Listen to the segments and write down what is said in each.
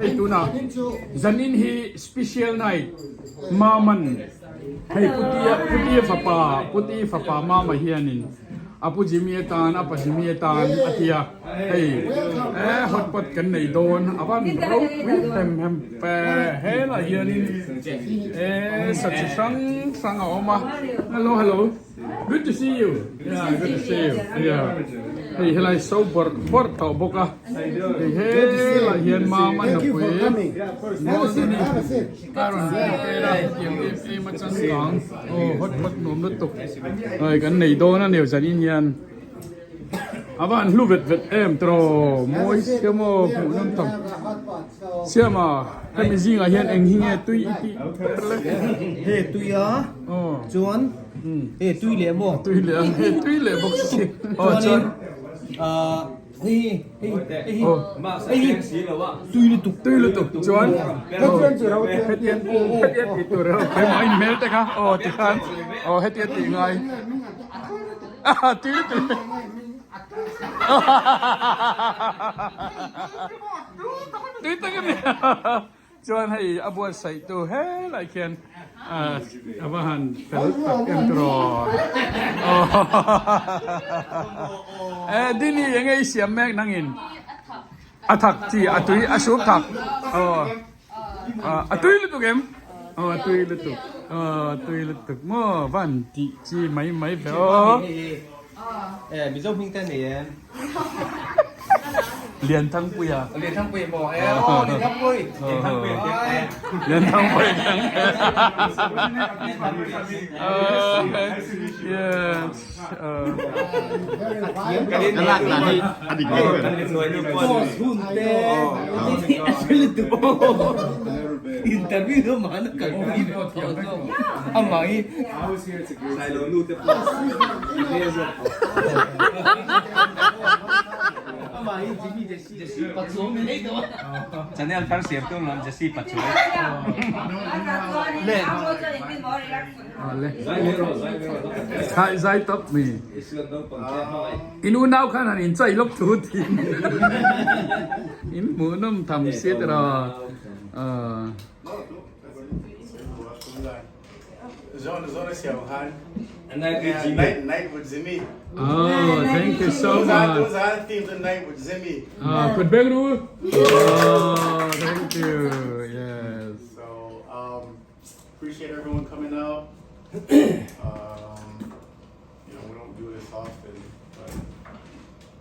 Hei tunah zanin hi special night Maman hei Putia Putia fapa Puti fapa Mama hianin a pu Jimmy atan a pa Jimmy atan a tia hei eh hotpot kan nei dawn a van ropui hem hem pe helah hianin eh sa chi hrang hrang a awm a hello hello. Good to see you. Yeah, good to see you. Yeah. Hei helai so bawrh bawrh tawh bawk a. Hei helai hian mama nupui Mualnuni a rawn prepare a hetiang em em a changkang aw hot hot nuam lutuk hei kan nei dawn a ni zanin hian a va han hlu vet vet em tiraw mawi sia maw hmuh nawm tham siama hemi zingah hian eng hi nge tui i tih le Hei tui a chuan Hei tui leh maw? Tui leh a, hei tui leh bawk si. Aw chuan. Hei hei hei hei hei tui lutuk. Tui lutuk chuan. Hetian hetian tih tur emaw keimah in hmel te kha aw ti khan aw hetian tih ngai. Tui lutuk. Tui tak a ni. Chuan hei a buatsaih tu helai khian a va han fel tak em tiraw e Dini enge i siam mek nangin a thak chi a tui a sup thak aw a tui lutuk em aw a tui lutuk aw a tui lutuk maw van tih chi mai mai ve aw. E Mizo hming te nei em? Lianthangpuia. Lianthangpuia maw? E aw Lianthangpui. Lianthangpuia thiang te. Lianthangpuia thiang te. Yes. Kan lak dan hi a dik vek em? Boss hun te. Interview tu mana kal pui amah hi. Channel thar siam tum lam Jesse Pachuai. Zai zai tawp mi. In unau khan han in chai lawk thu thin. In hmuhnawm tham si tiraw. Oh, thank you so much. Kut beng ru. Oh, thank you. Yes. So, um, appreciate everyone coming out. Um, you know, we don't do this often, but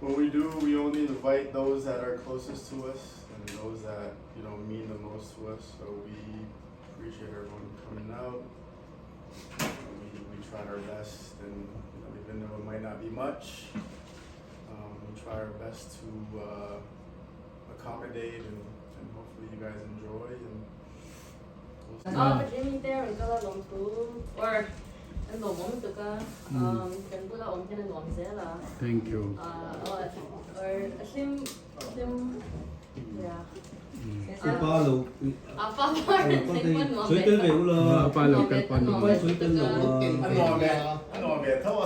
when we do, we only invite those that are closest to us and those that, you know, mean the most to us. So we appreciate everyone coming out. We, we tried our best, and you know, even though it might not be much, um, we try our best to uh, accommodate and, and hopefully you guys enjoy. And we'll see. Jimmy te rawn kal a lawm thu or an lawmawm lutuk a, kan bula awm hian a nuam zel a. Thank you. Or a hlim hlim yeah. Apa lo Apa sawi tel ve ula. Apa lo kal pawn nuam. Apa sawi tel lo a. A nuam e, a nuam ve tho a.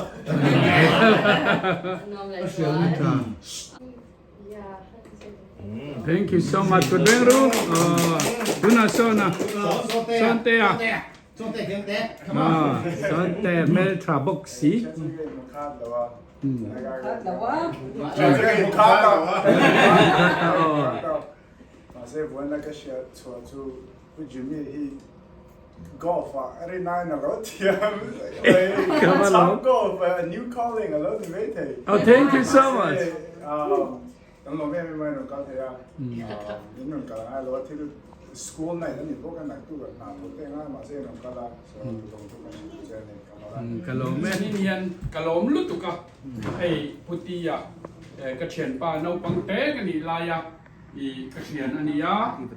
A nuam leh zual. Yeah. Thank you so much. Kut beng ru. Tuna sona. Sonte a. Sonte hmel tha bawk si. Oh, thank you so much. Kan lawm em em a, in rawn kal thei a, in rawn kal angai lo a, thil school night a ni bawk a, naktuk ah hna thawk te angai mahse in rawn kal a, so lawm chu kan hrilh che a ni, ka lawm a. Ka lawm e. Zanin hian ka lawm lutuk a, hei Putia ka thianpa naupang te ka nih lai a, i ka thian a ni a,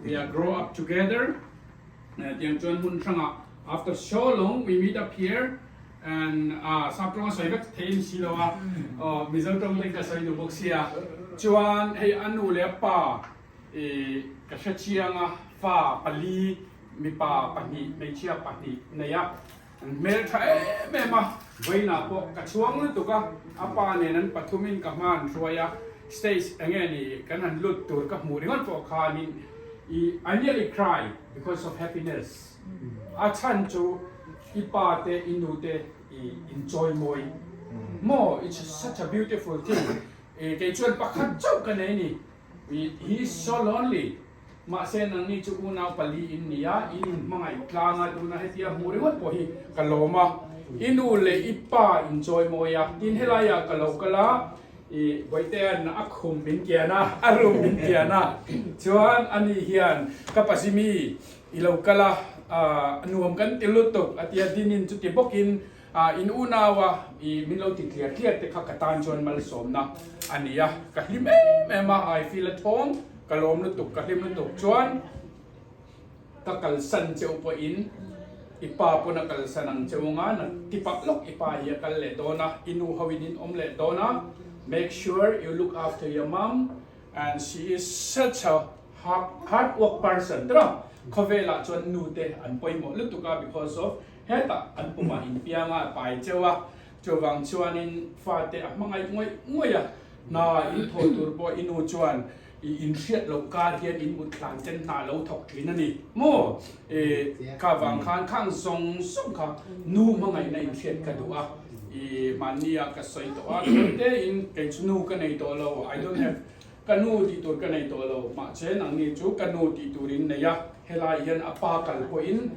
we are grow up together, tiang chuan hmun hrangah after so long we meet up here, And sap tawng a sawi vek thei a ni si lo a, Mizo tawng te ka sawi duh bawk sia. Chuan hei a nu leh a pa i ka hre chiang a, fa pali, mipa pahnih, hmeichhia pahnih nei a, an hmel tha em em a, vawiinah pawh ka chhuang lutuk a, a pa nen an pathumin ka hma an hruai a, stage enge ni kan han lut tur ka hmuh ringawt pawh khanin. I I nearly cry because of happiness. A chhan chu i pa te i nu te i in chawimawi maw it's such a beautiful thing. I kei chuan pakhat chauh ka nei ni. I he is so lonely. Mahse nangni chu unau pali in ni a, in inhmangaih tlang a, tuna hetia hmuh ringawt pawh hi ka lawm a. I nu leh i pa in chawimawi a, tin helaiah ka lo kal a, I Bawihte-a'n a khum min kian a, a room min kian a, chuan ani hian ka pasimi i lo kal a, nuam kan ti lutuk a tia dinin chuti bawkin in unau a i min lo ti tliar tliar te kha ka tan chuan malsawmna a ni a, ka hlim em em a, I feel at home, ka lawm lutuk, ka hlim lutuk chuan. Ka kalsan cheu pawhin i pa pawn a kalsan ang cheu anga na ti pah lawk i pa hi a kal leh dawn a, i nu ho in in awm leh dawn a, make sure you look after your mom and she is such a hard work person tiraw khawvelah chuan nu te an pawimawh lutuk a because of hetah an pumah in piang a pai cheu a chuvang chuanin fate a hmangaih ngawih ngawih a hna in thawh tur pawh i nu chuan I inhriat loh kar hian in mut hlan ten hna lo thawk thin a ni maw? I kha vang khan khang zawng zawng kha nu hmangaihna inhriat ka duh a, i hmanni ah ka sawi tawh a, tawite in kei chu nu ka nei tawh lo, I don't have ka nu tih tur ka nei tawh lo, mahse nangni chu ka nu tih tur in nei a, helai hian a pa kal pawhin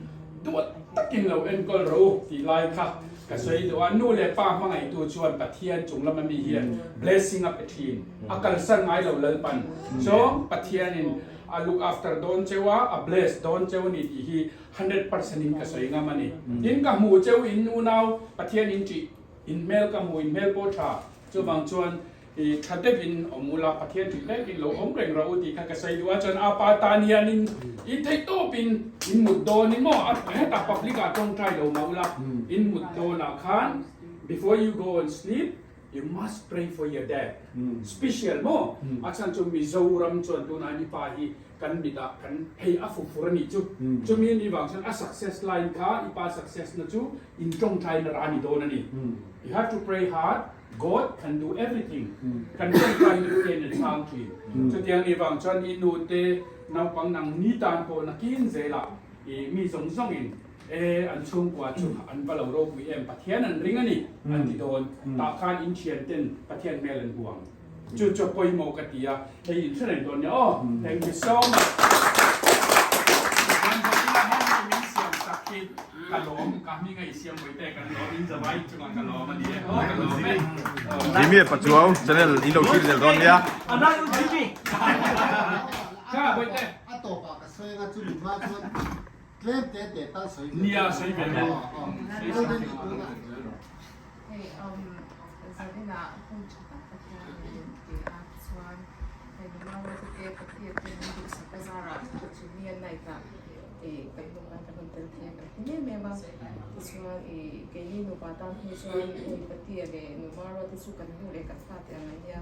duat takin lo enkawl rawh u tih lai kha ka sawi duh a, nu leh pa hmangaihtu chuan Pathian chung lama mi hian blessing a pe thin. A kalsan ngai lo Lalpan. So Pathianin a look after dawn cheu a, a bless dawn cheu a ni tih hi 100% in ka sawi ngam a ni. Tin ka hmu cheu in unau Pathian in ṭih in hmel ka hmu in hmel pawh ṭha chuvang chuan i ṭha deuhin awm ula Pathian ṭih vekin lo awm reng rawh u tih kha ka sawi duh a chuan a pa tan hianin in theih tawpin in mut dawn in maw a hetah public ah tawngtai lo mah ula in mut dawnah khan before you go and sleep You must pray for your dad. Special maw? A chhan chu Mizoram chuan tunah ni pa hi kan mit ah kan hei a fufur a nih chu. Chumi a nih vang chuan a success line kha i pa success na chu in tawngtai na ra ni dawn a ni. You have to pray hard, God can do everything. Kan tawngtai na hian a chhang thin. Chutiang nih vang chuan i nu te naupang nang ni tan pawh nakin zelah i mi zawng zawng in E, an chhungkua chu an va lo ropui em, Pathian an ring a ni, an ti dawn. Tah khan in thian ten Pathian hmel an huang. Chu chu pawimawh ka ti a, hei in hre reng dawn nia aw. Thank you so much. An vawiin a hemi min siam sak hi ka lawm, ka hming a i siam vawi te kan lawm, in zavai chungah ka lawm a ni e. Aw ka lawm e. Jimmy Pachuau channel in lo thlir zel dawn nia. Kha vawi te. A tawpah ka sawi anga chumi hma chuan Tlem te te tal sawi ve. Nia sawi ve lo. Hei um Zarina hun tha tak Pathian min ti a chuan hei nula ruate te Pathian te min duhsak a zarah Junior night ah i kan lung an kan rawn tel thei a kan hlim em em a tichuan i keini nupa tan phei chuan hei Patia leh nula ruate chu kan nu leh kan fate ang an nia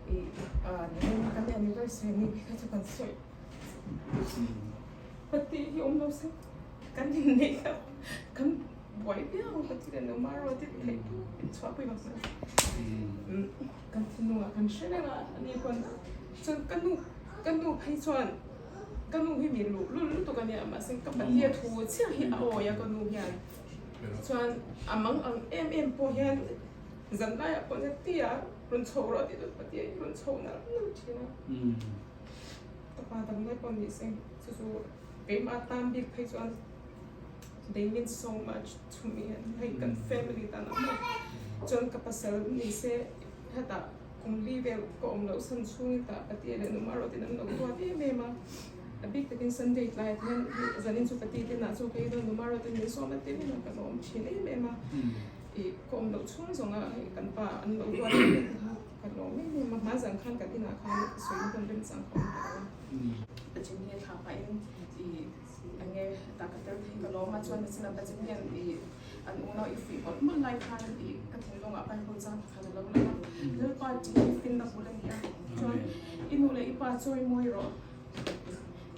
i ah nimin kan anniversary ni phei kha chu kan sawi Pati hi awm lo se kan inneih kha kan buai viau ka ti leh lo maro te theih tawp in chhuah pui vang chuan kan thinlungah kan hre reng a ani pawn chuan ka nu ka nu phei chuan ka nu hi mi luh lul lutuk a nia mahse ka pati a thu chiah hi a awi a ka nu hian chuan a mang ang em em pawh hian zan laiah pawh hian tia rawn chho rawh a tih chuan pati a rawn chho nalh nalh thin a. Ka pa dang lai pawh ni se chu chu keimah tan bik phei chuan they mean so much to me and hei kan family tan ah maw chuan ka pasal ni se hetah kum li vel ka awm loh san chhungin tah pati leh numa erawh tin an lo tuat em em a a bik takin Sunday tlai ah hian zanin chu pati te inah chu ka ei dawn numa erawh tin min sawm a ti reng a ka lo awm thin em em a ih ka awm loh chhung zawng a hei kan pa an lo tuat em em a. Ka lawm em em a, hma zan khan kan inah khan sawi hun remchang ka awm ta lo a. Pachimni a thlah pahin i enge tah ka tel thei ka lawm a, chuan nachin ah Pachimni an i an unau i fuih mawlh mawlh lai khan i ka thinlungah Bible chang pakhat a lo lang a, Lalpa tih hi finna bul a ni a, chuan i nu leh i pa chawi mawi rawh.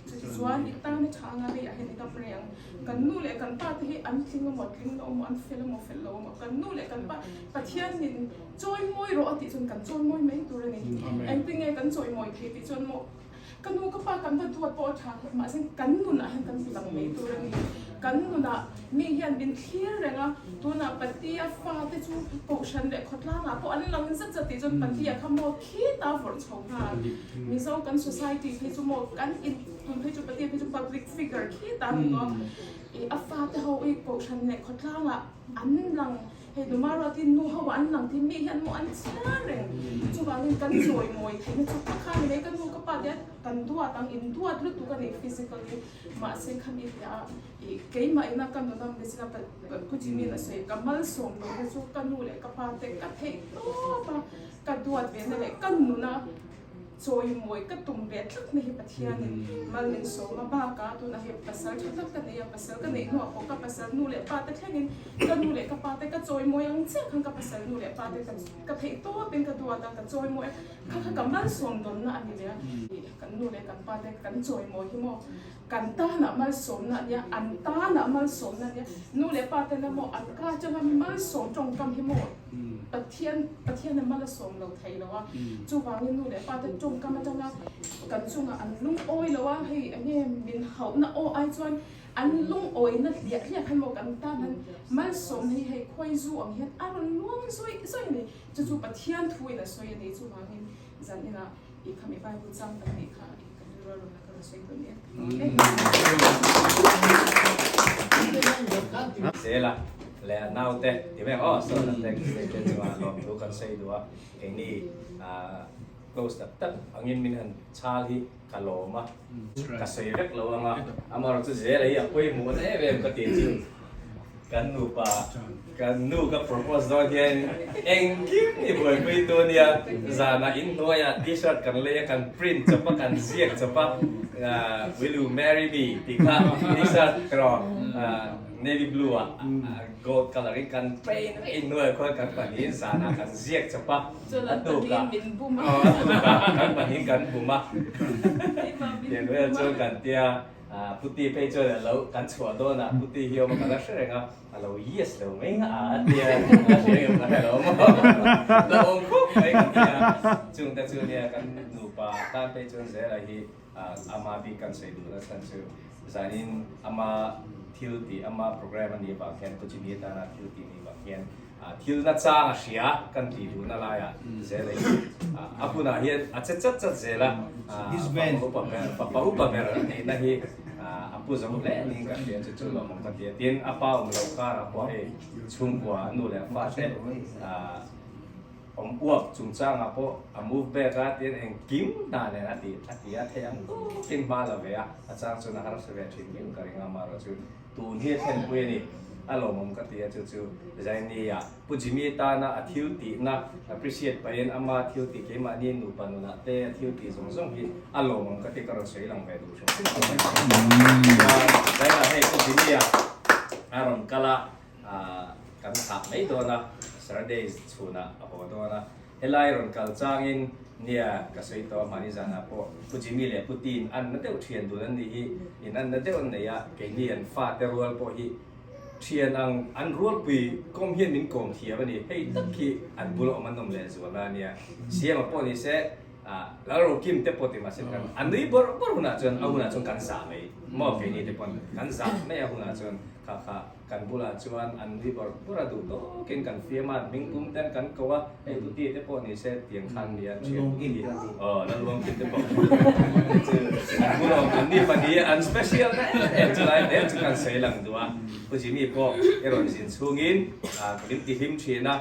Chutichuan, i tan i tha anga hei ah hian i dam rei ang. Kan nu leh kan pa te hi an tling emaw, tling lo emaw, an fel emaw, fel lo emaw, kan nu leh kan pa Pathianin chawimawi rawh a tih chuan kan chawimawi mai tur a ni. Engtin nge kan chawimawi thei tih chuan maw? Ka nu ka pa kan va duat pawh a tha mahse kan nunah hian kan ti lang mai tur a ni. Kan nunah mi hian min thlir reng a, tunah Patia fate chu Kohhran leh khawtlangah pawh an lang zat zat tih chuan Patia kha maw khita vawrh chho nghal. Mizo kan society phei chu maw kan in tun phei chu Patia phei chu public figure khita a ni tawh a, ih a fate ho i Kohhran leh khawtlangah an lang. Hei Numaruatin nu ho an lang thin mi hian maw an chhiar reng. Chuvangin kan chawi mawi theihna chu ka kha ni mai ka nu ka pa te kan duat ang in duat lutuk a ni physically mahse khami piah a ih keimah ina ka nuna mizina Pu Jimmy in a sawi ka malsawm loh na chu ka nu leh ka pa te ka theih tawp a ka duat ve na leh ka nuna Chawimawi ka tum ve tlat na hi Pathianin mal min sawm a, bakah tunah hei pasal tha tak ka nei a, pasal ka neih hnuah pawh ka pasal nu leh pa te thlengin ka nu leh ka pa te ka chawimawi ang chiah khan ka pasal nu leh pa te ka theih tawpin ka duat a, ka chawimawi a, kha kha ka malsawm dawnna a ni ve a, kan nu leh kan pa te kan chawimawi hi maw kan tanah malsawmna a nia, an tanah malsawmna a nia, nu leh pa tena maw an ka atanga malsawm tawngkam hi maw. Pathian Pathian a mal a sawm lo thei lo a, chuvangin nu leh pa te tawngkam atanga kan chungah an lungawi lo a, hei enge min hauhna aw ai chuan an lungawina hliah hliah khan maw kan tan han malsawmna hi hei khuai zu ang hian a rawn luang zawih zawih a ni, chu chu Pathian thu in a sawi a ni, chuvangin zan inah i khami Bible chang tak nih kha i kan rilru a rawn la ka rawn sawi dawn e. Zela leh a naute ti mek aw sawn an tek te chungah lawmthu kan sawi duh a, keini close tak tak angin min han chhal hi ka lawm a, ka sawi vek lo anga amaherawhchu chu Zela hi a pawimawh na em em ka tih chu kan nupa kan nu ka propose dawn hian engkim i buaipui tu ania zanah inhnuaiah t-shirt kan lei a kan print chawp a kan ziak chawp a will you marry me tih kha t-shirt erawh Navy blue ah gold colour in kan paint vek in nuai khuan kan pahnihin zanah kan ziak chawp a, a tukah a tukah kan pahnihin kan bum a, tiang vel chuan kan tia Puti phei chuan a lo kan chhuah dawn ah Puti hi awm a ka la hre reng a, a lo yes lo mai nga a tia a hre reng em ka hre lo maw la awm khawp mai ka tia chung te chu nia kan nupa tan phei chuan Zela hi Ama bik kan sawi duhna chhan chu zanin ama thil tih, ama program a nih vang hian Pu Jimmy atana thil tih nih vang hian thil na chang a hria kan tih duhna laiah zel a in a hunah hian a che chat chat zel a, fapa upa ber a nihna hi a pu zo hle niin ka hria chu chu lawmawm ka ti a. Tin, a pa awm loh karah pawh hei chhungkua nu leh fate Awm uap chungchangah pawh a move back a tiin engkim hna nen a ti a ti a thei ang tawkin hma la ve a, a chang chuan a harsa ve thin viau ka ring a, amaherawh chu tun hi a thlenpui a ni, a lawmawm ka ti a chu chu Zaini-ah Pu Jimmy tana a thil tihna appreciate pahin ama thil tih keimahni nupa nunah te a thil tih zawng zawng hi a lawmawm ka ti ka rawn sawi lang ve duh hrim hrim a ni. Chuan Zaina hei Pu Jimmy-a a rawn kal a. Kan thlah mai dawn a, Saturday chhunah a haw dawn a, helai rawn kal changin nia ka sawi tawh a mahni zanah pawh Pu Jimmy leh Pu Tin an na deuh thian dun an nih hi, in an na deuh an nei a, keini an fate rual pawh hi thian ang an rualpui kawm hian min kawm thiam a ni, hei tak hi an bula awm an awm leh zual a nia, Siama pawh ni se Lalrokim te pawh ti mahse kan a nui bawrh bawrh hunah chuan a hunah chuan kan zah mai maw keini te pawn kan zah mai a hunah chuan kha kha Kan bulah chuan an nui bawrh bawrh a duh tawkin kan fiam a, hming pum ten kan ko a, hei puti te pawh ni se tiang khan nia thian puti aw Lalluangkim te pawh te chu an bul awm an ni pahnih an special na em em chu lai hle chu kan sawi lang duh a, Pu Jimmy pawh i rawn zin chhungin min ti hlim thin a,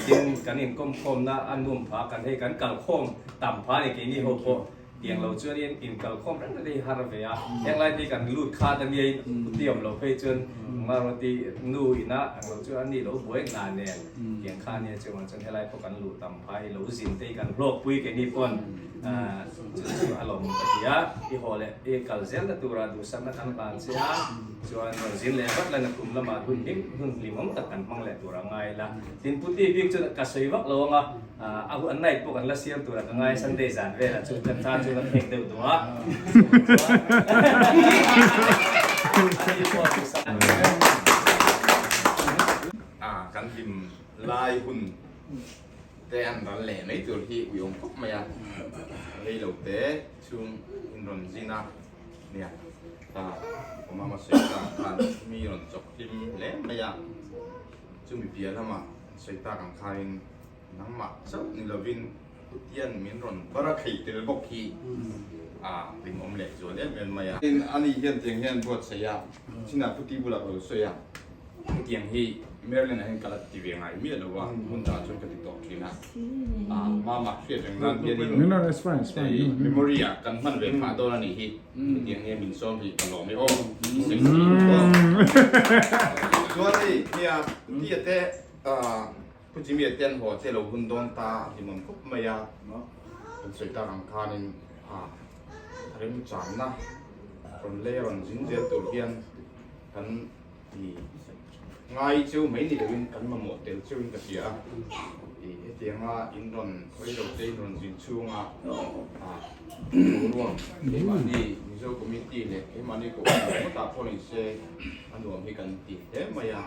tin kan inkawmkhawmna a num pha kan hei kan kalkhawm tam pha a ni keini ho pawh. Tiang lo chuanin inkalkhawm reng reng hi har ve a, heng lai hi kan lut khat a nia in puti awm lo phei chuan Maruati nu ina ang lo chuan ani lo buai hna nen tiang kha ania chuan chuan helai pawh kan luh tam phai lo zin te hi kan hlawkpui keini pawn chu chu a lawm ka ti a, i haw leh i kal zel na tura duhsakna kan hlan che a, chuan rawn zin leh vat la nakum lamah hun hlim hun hlimawm tak kan hmang leh tur a ngai la, tin puti bik chu ka sawi vak lo ang a. A hun night pawh kan la siam tur a ka ngai Sunday zan velah chu kan tan chu kan hek deuh duh a. Kan hlim lai hun te an ral leh mai tur hi uiawm khawp mai a, rei lo te chhung in. rawn zin a nia ta awmama sawi tak ang khan mi rawn chawp hlim hle mai a chumi piah lamah sawi tak ang khanin nangmah chauh ni lovin Putian min rawn bar a kheih tel bawk hi a hlimawm leh zual em em mai a. Tin, ani hian tiang hian buatsaih a, chinah Puti bulah ka lo sawi a, hetiang hi Maryland ah hian ka la ti ve ngai miah lo a, hmun dangah chuan ka ti tawh thin a, mama hriat reng nan hianin hei memory ah kan hman ve phah dawn a nih hi, hetiang hian min sawm hi ka lawm e aw, sexy aw. Chuan hei nia Puti a te Pu Jimmy a ten haw che lo hun dawn ta a hlimawm khawp mai a, kan sawi tak ang khanin a remchanna rawn lei a rawn zin zel tur hian kan ti ngai cheu mai ni loin kan mamawh tel cheuin ka hria a, i hetianga in rawn hawi lo te in rawn zin chhunga a boruak keimahni Mizo community leh keimahni kohhran ngawtah pawh ni se a nuam hi kan ti hle mai a.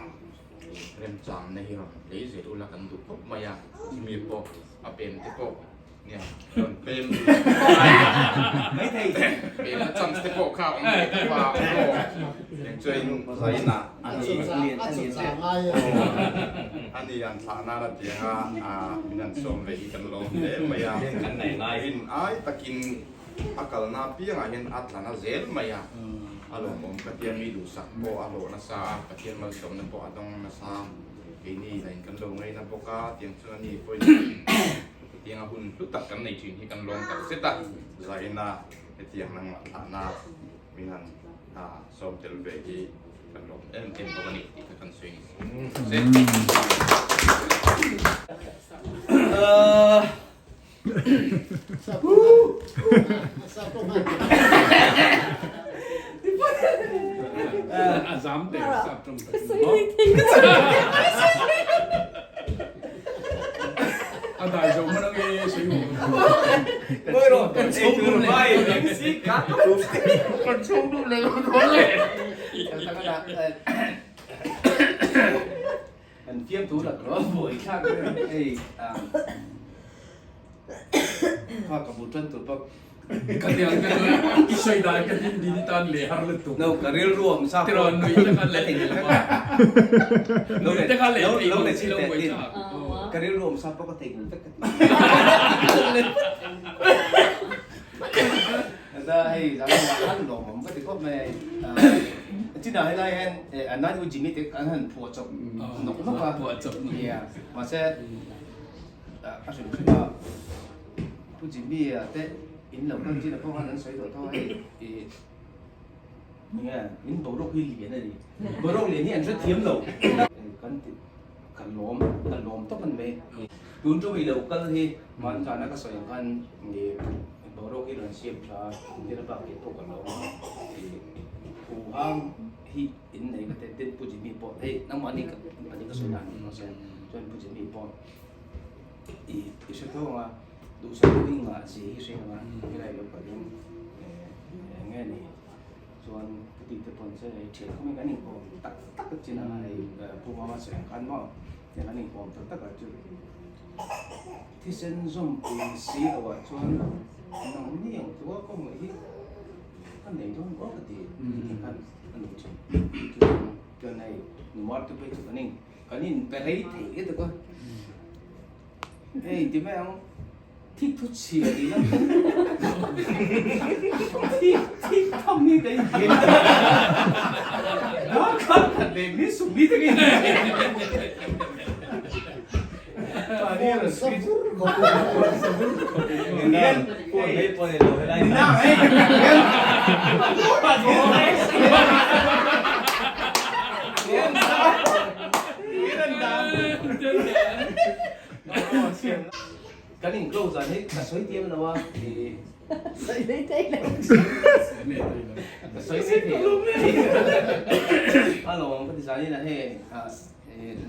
Remchangna hi rawn lei zel ula kan duh khawp mai a, chumi pawh a pem te pawh nia rawn pem maithei pemna chance te pawh kha awm ve tawp a aw eng chuan zain ah ani an thlah nan a tiang a min han sawm ve hi kan lawm hle mai a rin ai takin a kalna apiangah hian a tla na zel mai a, a lawmawm ka tia mi duhsak pawh a hlawh nasa a, Pathian malsawmna pawh a dawng nasa, keini lah in kan lo ngaina bawk a, tiang chuan ani pawhin hetianga hun hlu tak kan nei thin hi kan lawm tak zet a, zaina hetiang nangmah thlahna min han sawm tel ve hi kan lawm em em bawk a ni tih kha kan sawi ni se. A zam te sap tawng tak A dai zo man ange sei ho. Moi ro kan chung dur mai si ka kan chung du le ko le. Kan fiamtu la ka buai thlak hei kha ka bu tan tur bak ka tiang ka i soi dan ka din din tan le har le tu no ka ril ruam sa ti ron nui ta ka le lo le ta ka le lo le chi te tin ka ril ruam sa pa ka thei vek ka ti Da hei zan an lawm awm ka ti khawp mai chinah helai hian an nan u Jimmy te an han phuah chawp nawk nawk a phuah chawp nawk yeah mahse a hrim hrim a Pu Jimmy a te in lo kal chinah pawh khan an sawi tawh tho a hei i nge in boruak hi lian a ni boruak lian hi an hrethiam lo kan ti ka lawm ka lawm tawp a ni mai tun tum i lo kal hi hmanzana ka sawi ang khan Boruak hi rawn siam tha a, thil bak hi pawh ka lo hu hang hi in nei ka te tin Pu Jimmy pawh hei nangmah ni ani ka sawi dan ni rawh se chuan Pu Jimmy pawh i i hre tho ang a duhsak hi ngah zia hi hre ang a helai lo kalin eng nge ni chuan Pu Tih te pawn che hei thian khawmin kan inkawm tak tak chin a hei Pu Mama sawi ang khan maw tiang kan inkawm tak tak ah chu. Thisen zawmpui si loh ah chuan nang ni ang tlua ka hmuh hi ka nei dawn bawk a ti ti khan a ni thin. Chuan hei numar te phei chu kan in kan in pe rei thei e tuk a. Hei ti mai ang thik thu chhia tih na thik thik tham hi ka in thei a khat khat leh min sum mi te ka in thei. Kan in close dan hi ka sawi tiam lo a Sawi mai thei lo. Ka sawi mai thei lo. A lawm ka ti zan in a hei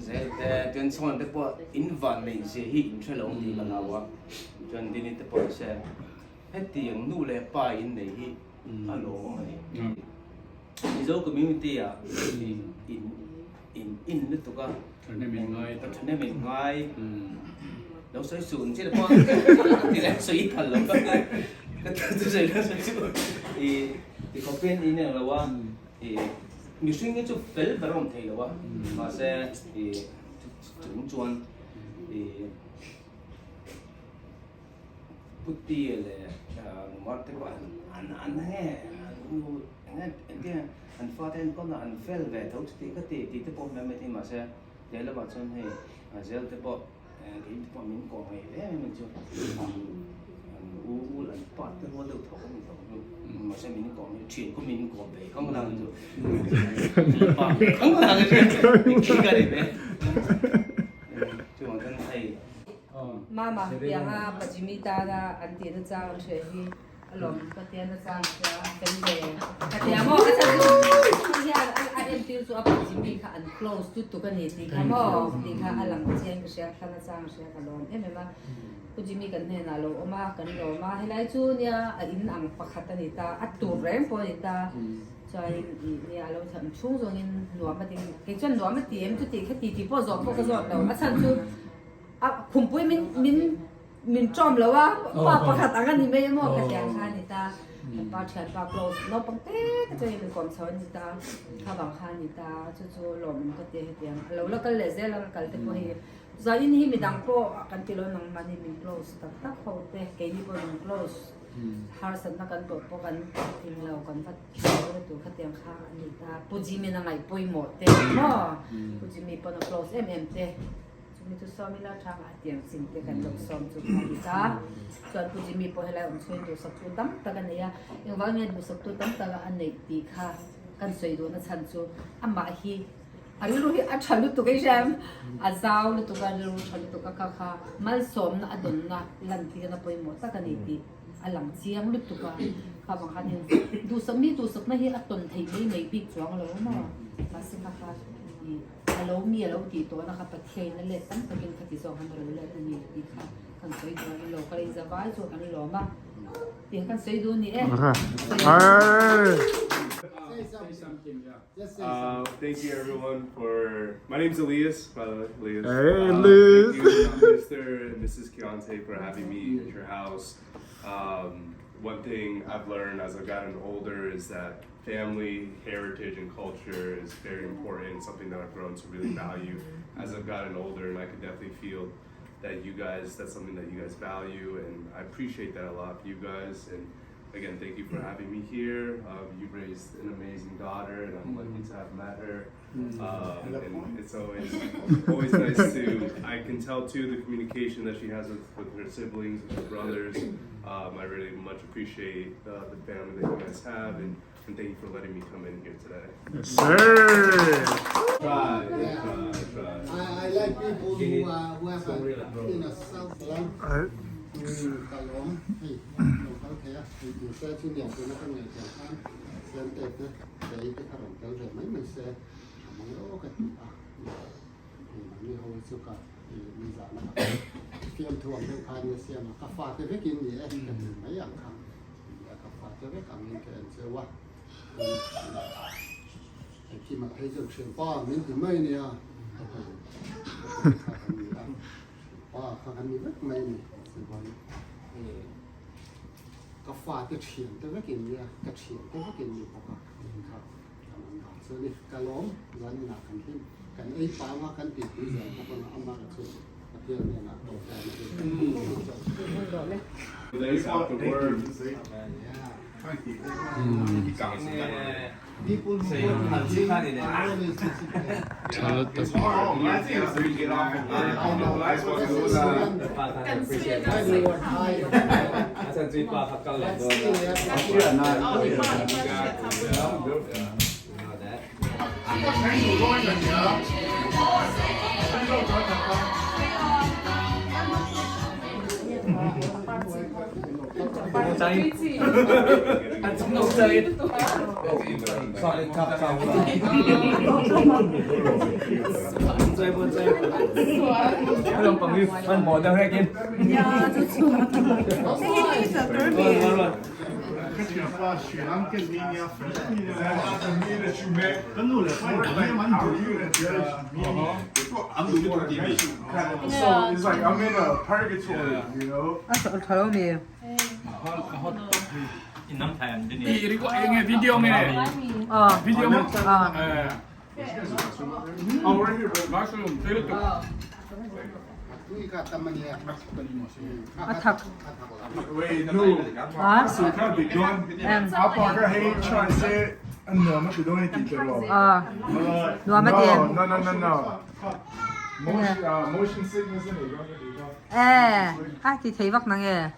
Zel te chuan chhawn te pawh in van neih zia hi in hre lo ang tih ka hlau a, chuan Dini te pawh se hetiang nu leh pa in nei hi a lawm a ni. Mizo community ah in in in lutuk a, thahnem in ngai lo sawi suh ang chi te pawh ti leh sawi phal lo ka ti sawi lo sawi suh. I ti khawpin in eng lo a, i mihring hi chu fel ber a awm thei lo a, mahse i chung chuan i Puti leh Numar te pawh an an an nge an u eng eng an fate enkawl an fel ve tho chuti ka ti tih te pawh hmel mai thei mahse lehlamah chuan hei zel te pawh kei te pawh min kawh ngei hle mai chu an u u an pa te rual deuh tho ani tho chu mahse min kawh ngei thian khaw min kawh ve khang lang chu pa khang lang chu ka ni ve chuvang chuan hei Mama pianga pa Jimmy tana an tih na chang an hria hi a lawm ka tia na chang hria fel ve ka tia maw a chhan chu chu hian a entir chu a pa Jimmy kha an close lutuk a ni tih kha maw tih kha a lang chiang ka hria thla na chang hria ka lawm em em a Pu Jimmy kan hnenah a lo awm a kan lawm a helai chu nia a in ang pakhat a ni ta a tur reng pawh a ni ta. Chuanin ih nia a lo chhan chhung zawngin nuam a ti kei chuan nuam a ti em chu tih kha ti tih pawh zawh pawh ka zawt lo a chhan chu a khumpui min min min ṭawm lo a pa pakhat ang a ni mai emaw ka tiang kha a ni ta kan pa ṭhianpa close naupang te te chuan in kawm chho a ni ta kha vang kha a ni ta chu chu lawmawm ka ti a hetiang a lo la kal leh zel ang a kal te pawh hi zanin hi midang pawh kan ti lo nangmahni min close tak tak ho te keini pawh min close. Harsatna kan tawh pawh kan eng lo kan va thil na tur khatiang kha a ni ta. Pu Jimmy na ngaih pawimawh te maw? Pu Jimmy pawn a close em em te. Chumi chu sawm ila thang a tiang chin te kan lo sawm chu a ni ta. Chuan Pu Jimmy pawh helai awm chhuin duhsak tu tam tak a nei a. Engvang nge duhsak tu tam tak a neih tih kha kan sawi duhna chhan chu amah hi A rilru hi a tha lutuk ei hriam, a zau lutuk a, rilru tha lutuk a kha kha malsawmna a dawnna lantirna pawimawh tak a ni tih a lang chiang lutuk a, kha vang khanin duhsak mi duhsakna hi a tawn theih mai mai bik chuang lo maw, mahse kha kha ih a lo mi a lo tih tawhna kha Pathiain a let tam takin kha ti zawk han a lo let a ni tih kha kan sawi duh a, ilo kal in zavai chu kan lawm a tih kan sawi duh a ni e. Just say Uh, thank you everyone for. My name's Elias, by the way. Elias. Hey, Uh, Elias. Thank you, Mr. and Mrs. Keontae, for having me at your house. Um, one thing I've learned as I've gotten older is that family, heritage, and culture is very important. Something that I've grown to really value as I've gotten older, and I could definitely feel that you guys that's something that you guys value, and I appreciate that a lot for you guys. And again, thank you for having me here. Uh, you've raised an amazing daughter, and I'm lucky to have met her. Um, and it's always always nice to I can tell too the communication that she has with, with her siblings, with her brothers. Um, I really much appreciate uh, the family that you guys have, and, and thank you for letting me come in here today. Yes, sir. Try, Yeah. try, try. I, I like people who, uh, who have a, you know, self-love. Ka lawm hei lo kal thei a, hei tih se chu lian tuna ka ngei tel khan Sente te Tei te kha rawn tel ve mai mai se a mang lo ka ti a, hei mahni ho hi chu ka mi zahna ka fiamthu ang deuh khan ka siam a, ka fate vekin ni e ka ti mai ang kha nia ka fate vek angin ka en cheu a, engkim ah phei chuan thianpa min ti mai nia ka kha kan ni a. Pa kha kan ni vek mai a ni chuan ka fate thian te vek in nia ka thian te vek in ni bawk a tih kha kan an dah chu a ni ka lawm zan inah kan hlim kan ei pang a kan tihpui zel bawk anga amah chu Pathian hnenah tawngtai na hi Days after work. People who go to the gym are always disciplined. After you get off of work, you know, I want to go So it's like I'm in a purgatory, you know? I record enge video nge? Video mo? Oh, we're here, bro. Mushroom, tui lutuk. A thak. Wait, no. A? So kind of big one. Apa ka hei try se nuam a ti dawn i tih teh lo. A. Nuam a ti em? No, no, no, no. Motion, motion sickness a nei dawn ka ti kha. E, a ti thei vak nang e.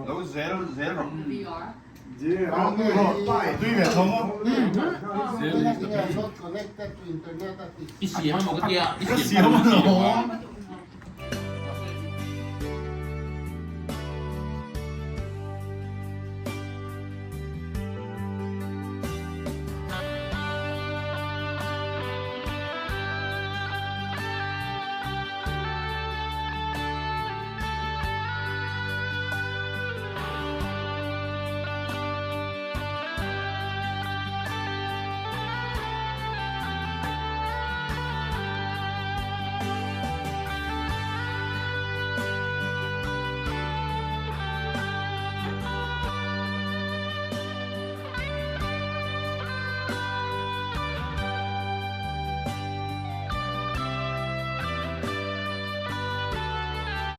Lo zel zel rawh. I siam